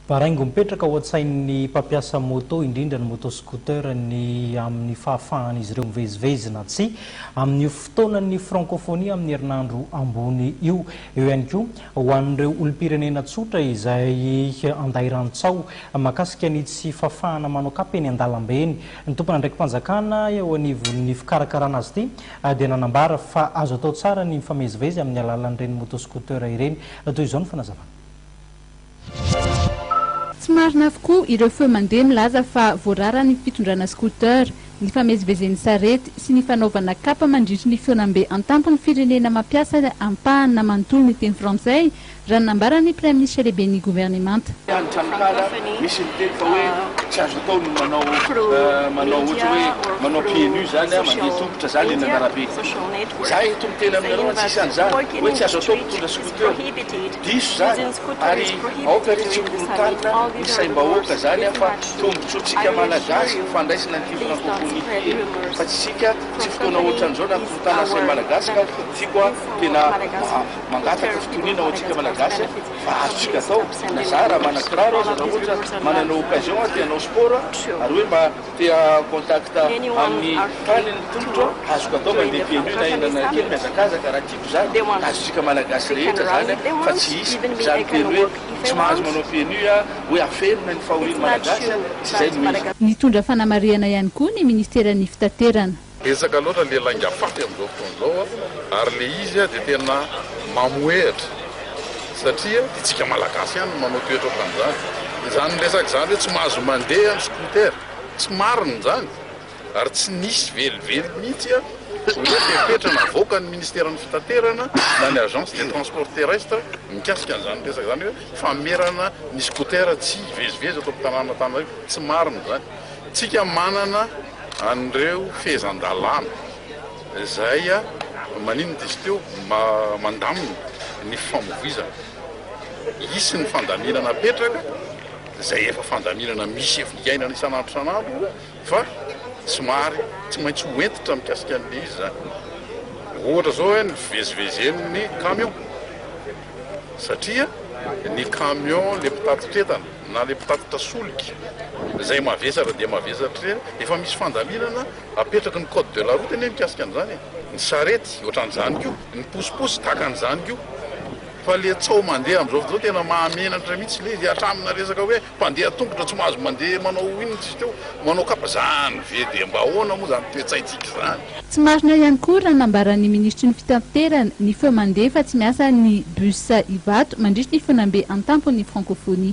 Baraingo mipetraka ao an-tsain'ny mpampiasa moto, indrindra ny moto scooter, ny amin'ny fahafahan'izy ireo mivezivezy na tsia amin'io fotoanan'ny Frankôfônia amin'ny herinandro ambony io. Eo ihany koa ho an'ireo olom-pirenena tsotra izay andairan-tsaho mahakasika ny tsy fahafahana manao kapa eny an-dalambe eny. Ny tompon'andraiki-panjakana eo anivon'ny fikarakarana azy ity dia nanambara fa azo atao tsara ny mifamezivezy amin'ny alalan'ireny moto scooter ireny. Toy izao ny fanazavana. Tsy marina avokoa ireo feo mandeha milaza fa voarara ny fitondrana scooter, ny famezivezen'ny sarety sy ny fanaovana kapa mandritry ny fihaonambe an-tampon'ny firenena mampiasa ampahany na manontolo ny teny frantsay, raha ny nambaran'ny praiminisitra lehiben'ny governemanta. Ny tranonkala misy miteny fa hoe tsy azo atao ny manao manao ohatra hoe manao pieds nus zany mandeha tongotra zany eny an'arabe. Za eto miteny aminareo tsisy an'izany hoe tsy azo atao mitondra scooter. Diso zany ary aoka re tsy ho korotanina ny saim-bahoaka zany fa tombotsoantsika malagasy ny fandraisana an'ity francophonie ity e! Fa tsy isika tsy fotoana ohatran'izao na korontana ny saim-malagasy ka tiako a tena mangataka fitoniana ho antsika malagasy fa azontsika atao na za raha manan-kiraro aza raha ohatra manana occasion aho te hanao sport ary hoe mba te en contact amin'ny tany ny tongotro azoko atao mandeha pieds nus na eny Analakely mihazakazaka raha tiako zany azontsika malagasy rehetra zany fa tsy hisy zany teny hoe tsy mahazo manao pieds nus hoe afenina ny fahorian'ny malagasy tsy zay no izy. Nitondra fanamarihana ihany koa ny ministeran'ny fitaterana. Betsaka loatra le lainga faty amin'izao fotoana izao ary le izy dia tena mamohehatra satria dia tsika malagasy ihany no manao toetra ohatran'izany. Izany resaka izany hoe tsy mahazo mandeha ny scooter, tsy marina izany ary tsy nisy velively mihitsy hoe fepetra navoakan'ny ministeran'ny fitaterana na ny agence des transports terrestres mikasika an'izany resaka izany hoe famerana ny scooter tsy hivezivezy eto am-tanàn'Antananarivo, tsy marina izany. Tsika manana an'ireo fehezan-dalàna izay maninona izy teo mandamina ny fifamoivoizana. Hisy ny fandaminana apetraka izay efa fandaminana misy efa iainana isan'andro isan'andro fa somary tsy maintsy ho hentitra mikasika an'ilay izy izany. Ohatra izao hoe ny fivezivezen'ny camion satria ny camion ilay mpitatitra entana na ilay mpitatitra solika izay mavesatra dia mavesatra ireny, efa misy fandaminana apetraky ny code de la route anie mikasika an'izany e! Ny sarety ohatran'izany koa, ny posiposy tahaka an'izany koa, fa le tsao mandeha amin'izao fotoana izao tena mahamenatra mihitsy le izy, hatramina resaka hoe mpandeha tongotra tsy mahazo mandeha manao inona izy teo, manao kapa, zany ve dia mba ahoana moa zany toe-tsaintsika izany? Tsy marina ihany koa raha nambaran'ny minisitry ny fitaterana ny feo mandeha fa tsy miasa ny bus Ivato mandritry ny fihaonambe an-tampon'ny Frankôfônia.